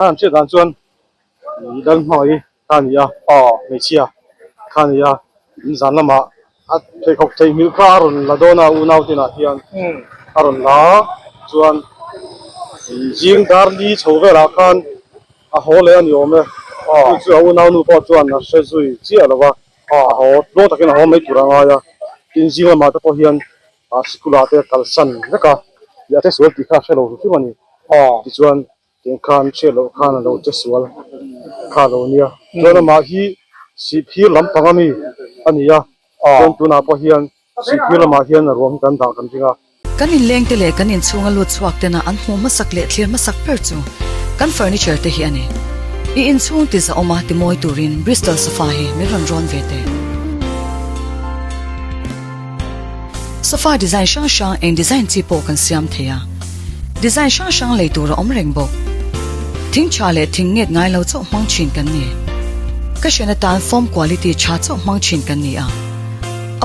An hriat dan chuan dal hmangaih kha a ni a, hmeichhia kha a ni a, zan lamah a pheikhawk theihnghilh kha a rawn la dawn a unau te inah hian a rawn la a, chuan zing dar li chho velah khan a haw leh a ni awm e, chu chu a unau nu pawh chuan a hre zui chiah lo va, a haw tluang takin a haw mai tur a ngai a, tin zing lamah te pawh hian sikul ah te a kalsan vek a, a che sual tih kha a hre lo hrim hrim a ni, tichuan Tih khan hriat loh khan a lo che sual kha a lo nia. Chuan amah hi Sihphir lampang ami a ni a, chuan tunah pawh hian Sihphir lamah hian a ruang hi kan dah kan ring a. Kan inlengte leh kan inchhunga lut chhuak tena an hmuh hmasak leh thlir hmasak ber chu kan furniture te hi a ni. I inchhung ti zahawma ti mawi turin Bristol sofa hi min rawn rawn ve teh. Sofa design hrang hrang eng design chi pawh kan siam thei a. Design hrang hrang lei tur a awm reng bawk. Thing tha leh thing nget ngai lo chauh hmang thin kan ni. Ka hrian atan foam quality tha chauh hmang thin kan ni a.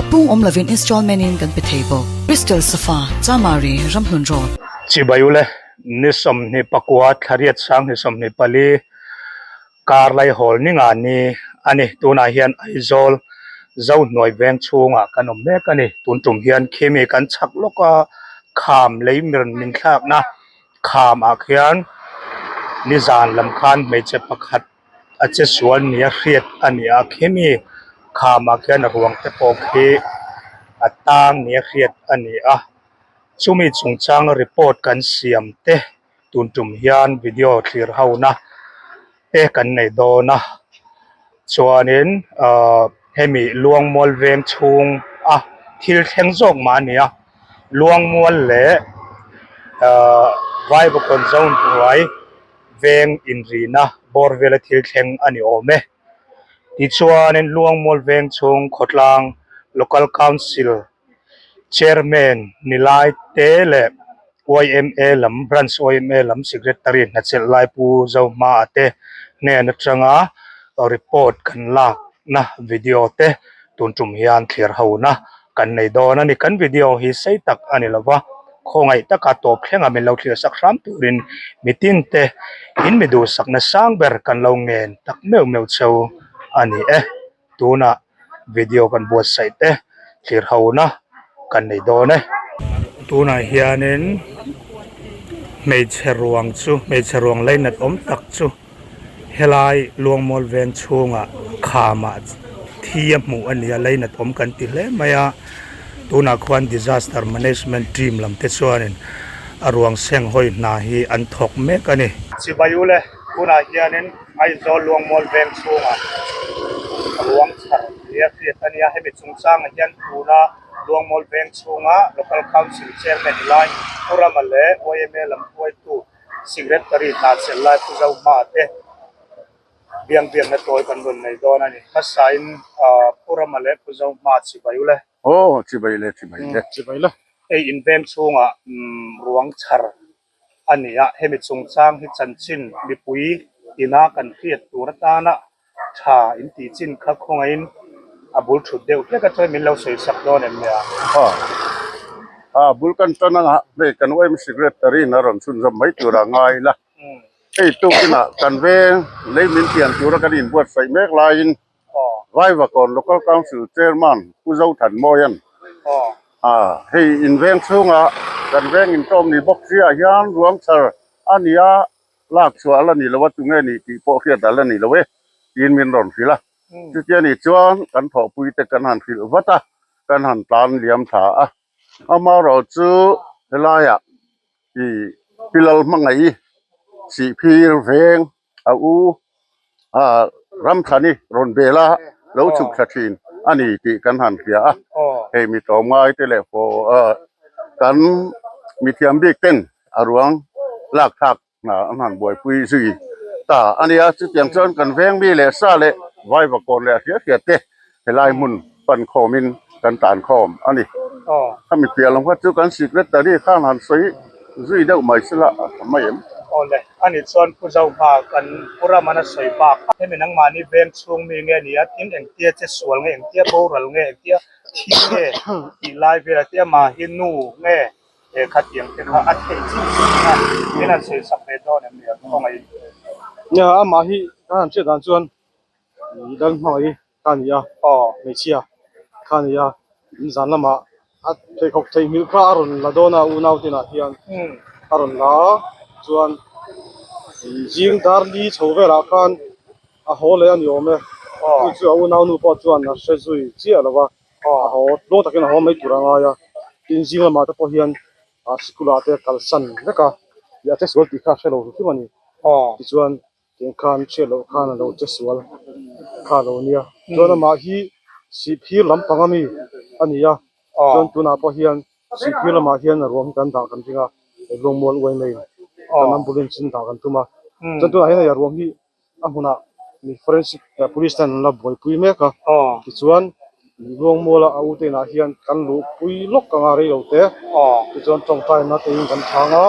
A pung awm lovin installment in kan pe thei bawk. Bristol Sofa, Chamari, Ramhlun Road. Chibai ule, ni 24 thlariat sang ni 24 Kar laihawl ni nga ni a ni. Tunah hian Aizawl Zohnuai veng chhungah kan awm mek a ni. Tun tum hian khimi kan chhak lawk a, kham lei mir min thlakna kham ah khian nizan lam khan hmeichhe pakhat a che sual nia hriat a ni a. Khimi kham ah khian a ruang te pawh khi a tang nia hriat a ni a. Chumi chungchanga report kan siam te. Tun tum hian video thlir hona te kan nei dawn a chuanin ahh hemi Luangmual veng chhung a thil thleng zawk mah a ni a Luangmual leh ahh Vaivakawn zone hnuai veng inrina bawr vela thil thleng a ni awm e tichuanin Luangmual veng chhung khawtlang local council Chairman ni lai te leh yma lam branch yma lam secretary hnachelh lai Pu Zohma te hnen atanga report kan lakna video te tun tum hian thlir hona kan nei dawn a ni. Kan video hi sei tak a ni lova khawngaih taka tawp thlenga min lo thlir sak hram turin mitin te in mi duhsakna sang ber kan lo ngen tak meuh meuh cheu a ni e. Tunah video kan buatsaih te thlir hona kan nei dawn e. Tunah hianin hmeichhe ruang chu hmeichhe ruang lainat awm tak chu helai Luangmual veng chhungah khamah thi a hmuh a ni a lainat awm kan ti hle mai a. Tunah khuan disaster management team lam te chuanin a ruang seng hawi hna hi an thawk mek a ni. Chibai ule. Tunah hianin Aizawl Luangmual veng chhungah ruang chhar nia hriat a nia. Hemi chungchangah hian tuna Luangmual veng chhunga Local Council Chairman ni lai Pu Rama leh yma lam hruaitu Secretary hna chelh lai Pu Zohma te biang biakna tawi kan rawn nei dawn a ni. Hmasain Pu Rama leh Pu Zohma chibai ule. Aw chibai le chibai le. Chibai le. Hei in veng chhungah ruang chhar a ni a, hemi chungchang hi chanchin mipui ina kan hriat tur atana tha in tih chin kha khawngaihin a bul thut deuh hlek a chuan min lo sawi sak dawn em nia? Ha, ha bul kan tan anga hei kan yma secretary in a rawn chhunzawm mai tur a ngai ila, hei tukinah kan veng lei min pian tura kan inbuatsaih mek laiin Vaivakawn Local Council Chairman Pu Zothanmawia'n hei in veng chhunga kan veng intawm ni bawk chiah hian ruang chhar a nia lak chhuah a la ni lo a tunge nih tih pawh hriat a la ni lo e tiin min rawn hrilh a. Chutia nih chuan kan thawhpui te kan han hrilh vat a, kan han tlan liam thla a. Amaherawhchu helaiah ih Pilal hmangaih Sihphir veng a u ah Ramthani rawn bel a lo chhuk thla thin a ni tih kan han hria a, hei mi tlawmngai te leh pawh ah kan mithiam bik ten a ruang lak thlak hna an han buaipui zui ta a nia, chutiang chuan kan veng mi leh sa leh vaivakawn leh a hriat hriat te helai hmun pan khawmin kan tan khawm a ni. Khami piah lam kha chu kan secretary khan han sawi zui deuh mai sela a tha mai em? Awle, ani chuan Pu Zohma kan Pu Ramana sawi bak hemi nangmahni veng chhung mi nge ni a, tin engtia che sual nge, engtia boral nge, engtia thi nge tih lai vel a tia mahhi nu nge he khatiang te kha a theih chin chin kha min han sawi sak ve dawn em ni a khawngaih in. Nia amah hi ka han hriat dan chuan dal hmangaih ka ni a hmeichhia ka ni a zan lamah a pheikhawk theihnghilh kha a rawn la dawn a unau te inah hian a rawn la a chuan zing dar li chho velah khan a haw leh a ni awm e chu chu a unau nu pawh chuan a hre zui chiah lo va a haw tluang takin a haw mai tur a ngai a tin zing lamah te pawh hian ah sikul ah te kalsan vek a ih a che sual tih kha a hre lo hrim a ni tichuan Tiang khan hriat loh khan a lo che sual kha a lo nia. Chuan amah hi Sihphir lampang ami a ni a, chuan tunah pawh hian Sihphir lamah hian a ruang hi kan dah kan ring a, Luangmual uai maiin kan ambulance in dah kan tum a. Chuan tunah hian hei a ruang hi a hmunah mi forensic police ten an la buaipui mek a, tichuan Luangmuala a ute inah hian kan luhpui lawk anga rei lo te, tichuan tawngtaina te in kan chhang a,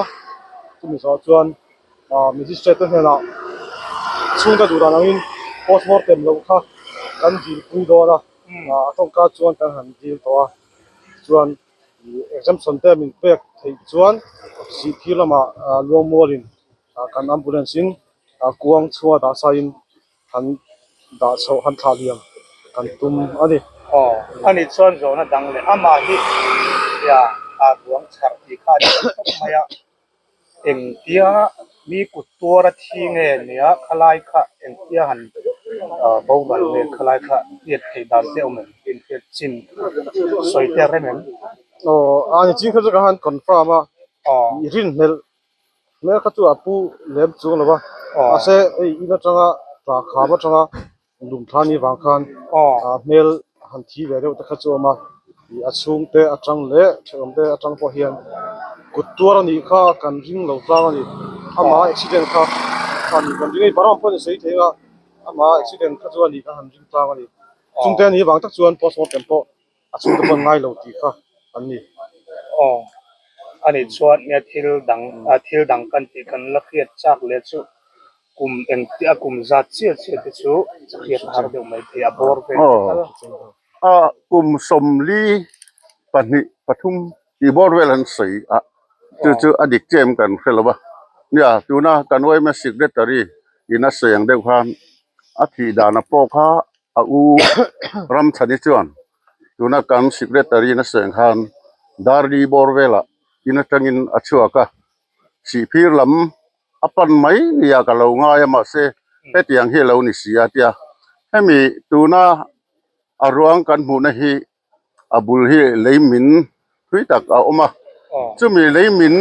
chumi zawhah chuan Magistrate te hnenah chhungte duh dan angin postmortem loh kha kan dilpui dawn a, a tawngka chuan kan han dil tawh a, chuan exemption te min pek theih chuan Sihphir lamah Luangmualin kan ambulance in kuang chhunga dah saiin han dah chhoh han thlah liam kan tum a ni. Aw, ani chuan zawhna dang leh amah hi tia a ruang chhar tih kha a ni khawp mai a. Engtia mi kut tuar a thi nge nia khalai kha engtia han boral nge khalai kha hriat theih dan te awm em inhriat chin sawi te a rem em? Aw a ni chin kha chu ka han confirm a i rinhlelh hmel kha chu a pu lem chuang lo va mahse hei in atanga tla kham atanga Lung thla ni vang khan hmel han thi ve deuh te kha chu a awm a, ih a chhungte atang leh thenawm te atang pawh hian kut tuar a nih kha kan ring lo tlang a ni. Amah accident kha a nih kan ring a ni, Burma pawh a ni sawi thei a, amah accident kha chu a nih kha han ring tlang a ni. Chungte a nih vang tak chuan postmortem pawh a chhungte pawh an ngai lo tih kha an ni. Aw, a nih chuan nia thil dang thil dang kan tih kan la hriat chak leh chu kum engtia kum zat chiah chiah te chu hriat a har deuh mai thei a bawr vel tal. A kum sawmli pahnih pathum tih bawr vel an sawi a, chu chu a dik chiah em kan hre lo va. Nia tuna kan yma secretary in a sawi ang deuh khan a thih dan a pawh kha A u Ramchhani chuan tuna kan secretary in a sawi ang khan Darli bawr velah in atangin a chhuak a, Sihphir lam a pan mai nia ka lo ngai a mahse hetiang hi a lo ni si a tia hemi tuna a ruang kan hmuhna hi a bul hi lei min thui tak a awm a chumi lei min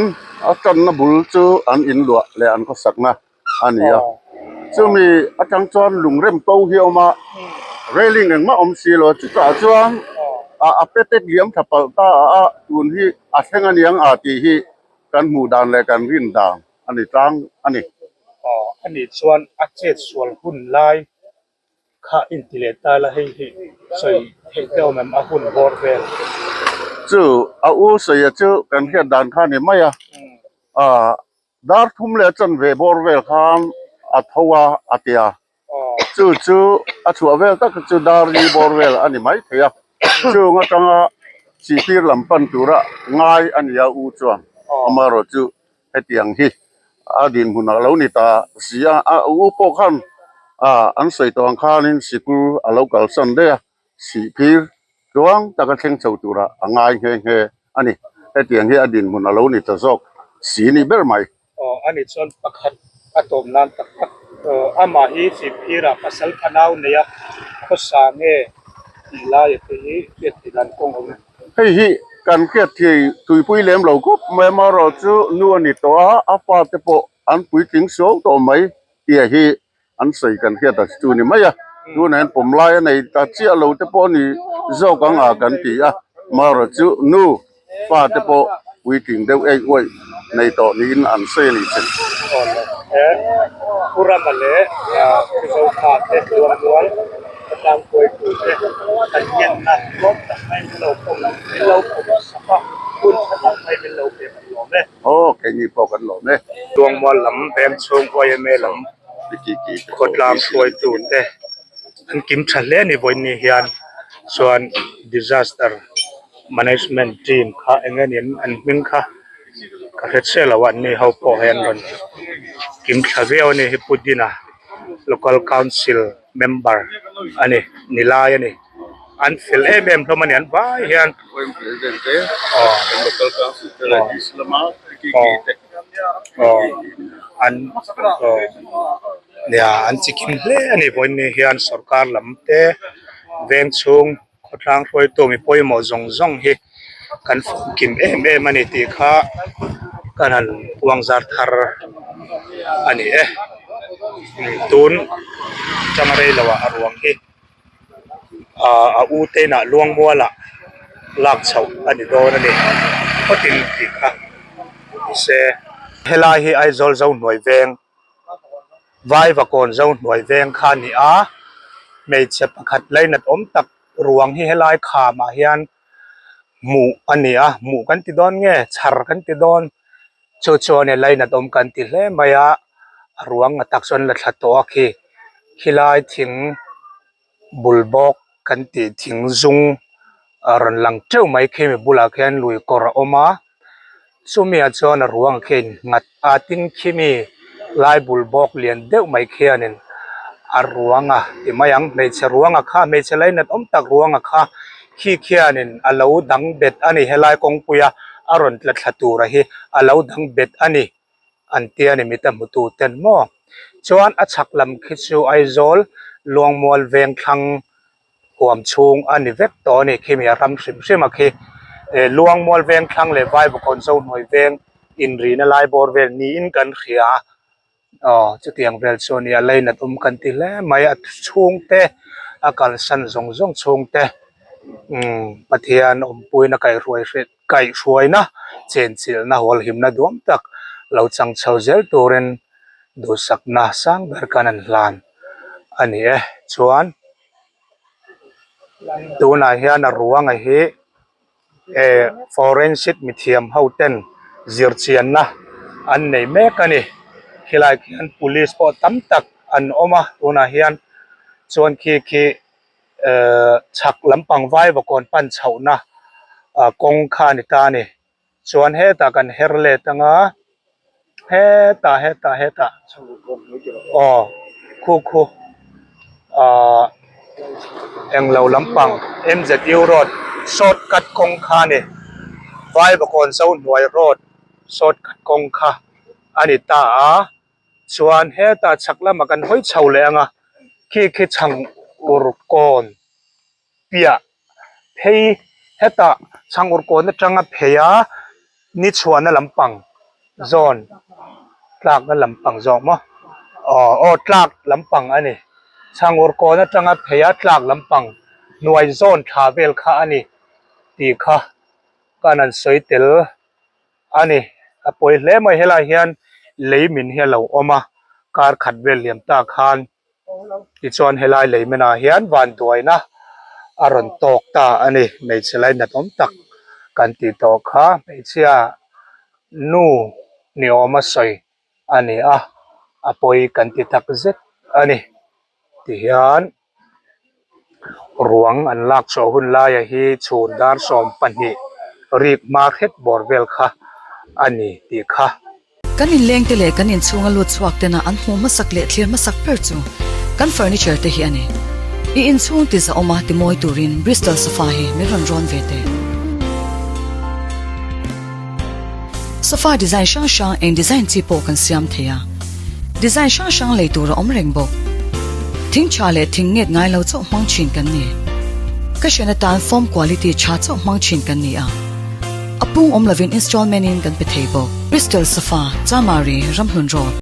a tanna bul chu an in luah leh an khawsakna a ni a chumi atang chuan lung rem ko hi a awm a railing engmah awm si lo a chutah chuan a a petek liam tha palh ta a tun hi a thleng aniang a tih hi kan hmuh dan leh kan rin dan a ni tlang a ni. Aw a nih chuan a chet sual hun lai Kha inti leh ta la hei hi sawi theih te awm em a hun bawr vel. Chu a u sawia chu kan hriat dan kha ni mai a, ah dar thum leh a chanve bawr vel khan a tho a a ti a, chu chu a chhuah vel tak chu dar li bawr vel a ni mai thei a, chung atanga sihphir lam pan tura ngai a ni a u chuan amaherawhchu Hetiang hi a dinhmun a lo ni ta si a, a u pawh khan ah an sawi tawh ang khanin sikul a lo kalsan daih a, sihphir tluang taka thleng chho turah a ngai nghe nghe a ni. Hetiang hi a dinhmun a lo ni ta zawk si ni ber mai. Aw a nih chuan pakhat a tawp nan tak tak amah hi sihphirah pasal thanau neia khawsa nge tih laia te hi hriat theih dan kawng awm em? Hei hi kan hriat thei tuipui lem lo khawp mai amaherawh chu nu a ni tawh a, a fate pawh an puitling suau tawh mai tih hi an sawi kan hriat a chu ni mai a, tunah hian pawm lai a nei ta chiah lo te pawh a ni zawk ang a kan ti a, amaherawh chu nu fate pawh puitling deuh eih uaih nei tawh niin an sawi a ni chin. Aw le, Pu Rama leh Pu Zotha te Luangmual khawtlang hruaitu te kan ngenna tlawm tak mai min lo pawm min lo pawm sak a, hun tha tak mai min lo pe kan lawm e. Aw keini pawh kan lawm e. Luangmual lam veng chhung yma lam khawtlang hruaitu te an kim tha hle a ni vawiin ni hian chuan disaster management team kha eng nge niin an hming kha ka hre chiah lo a an ni ho pawh hian rawn kim thla viau a ni hi Pu Dina. Local Council member a ni nilai a ni an fel em em hlawm a ni an vai hian aw aw an aw nia an chikim hle a ni vawiin ni hian sorkar lam te veng chhung khawtlang hruaitu mi pawimawh zawng zawng hi kan fawmkim em em a ni tih kha kan han puang zar thar a ni e tun tang rei lo ah a ruang hi ah a u te inah luangmual ah lak chhoh a ni dawn a ni khawtin tih kha ni se helai hi Aizawl Zohnuai veng Vaivakawn Zohnuai veng kha a ni a, hmeichhe pakhat lainat awm tak ruang hi helai khamah hian hmuh a ni a, hmuh kan ti dawn nge chhar kan ti dawn chu chuan e lainat awm kan ti hle mai a, a ruang a tak chuan la thla tawh a khi khilai thing bul bawk kan tih thing zum a rawn lang teuh mai khi mi bulah khian lui kawr a awm a. Chumi ah chuan a ruang khi a innghat a tin khimi lai bul bawk lian deuh mai khianin a ruang a ti mai ang hmeichhe ruang a kha hmeichhe lainat awm tak ruang a kha khi khianin a lo dang bet a ni helai kawngpui a a rawn tla thla tur a hi a lo dang bet a ni an tia ni mita hmu tu ten maw chuan a chhak lam khi chu Aizawl Luangmual Vengthlang huam chhung a ni vek tawh a ni khimi a ram hrim hrim a khi eh Luangmual veng thlang leh Vaivakawn Zohnuai veng inrihna lai bawr vel niin kan hria a aw chutiang vel chu a ni a lainat awm kan ti hle mai a chhungte a kalsan zawng zawng chhungte umm Pathian awmpuina kaihhruai hreh kaihhruaina chenchilhna hualhimna duam tak lo chang chho zel turin duhsakna sang ber kan an hlan a ni e chuan tunah hian a ruanga hi eh forensic mithiam ho ten zirchianna an nei mek a ni khilai khian police pawh tam tak an awm a tunah hian chuan khi khi eh chhak lampang vaivakawn pan chhohna ah kawng kha a ni ta a ni. Chuan hetah kan her let anga hetah hetah hetah aw khu khu ahh englo lampang M_Z_U road short cut kawng kha a ni Vaivakawn Zohnuai road short cut kawng kha a ni ta a chuan hetah chhak lamah kan hawi chho leh anga khi khi chhang ur kawn piah phei hetah chhangur kawn atanga phei a ni chhuahna lampang zawn tlakna lampang zawk maw aw aw tlak lampang a ni chhangur kawn atanga phei a tlak lampang hnuai zawn thla vel kha a ni tih kha kan han sawi tel a ni a pawi hle mai helai hian lei min hi a lo awm a kar khat vel liam ta khan. Tichuan helai lei menah hian vanduaina a rawn tawk ta a ni. Hmeichhe lainat awm tak kan tih tawh kha hmeichhia nu ni awma sawi a ni a, a pawi kan ti tak zet a ni. Tihian ruang an lak chhuah hun laia hi chhun dar 12 rik hma hret bawr vel kha a ni tih kha. Kan inlengte leh kan inchhunga lut chhuak tena an hmuh hmasak leh thlir hmasak ber chu kan furniture te hi a ni. I inchhung ti zahawma ti mawi turin Bristol sofa hi min rawn rawn ve teh. Sofa design hrang hrang eng design chi pawh kan siam thei a. Design hrang hrang lei tur a awm reng bawk. Thing tha leh thing nget ngai lo chauh hmang thin kan ni. Ka hrian atan foam quality tha chauh hmang thin kan ni a. A pung awm lovin installment in kan pe thei bawk. Bristol Sofa, Chamari, Ramhlun Road.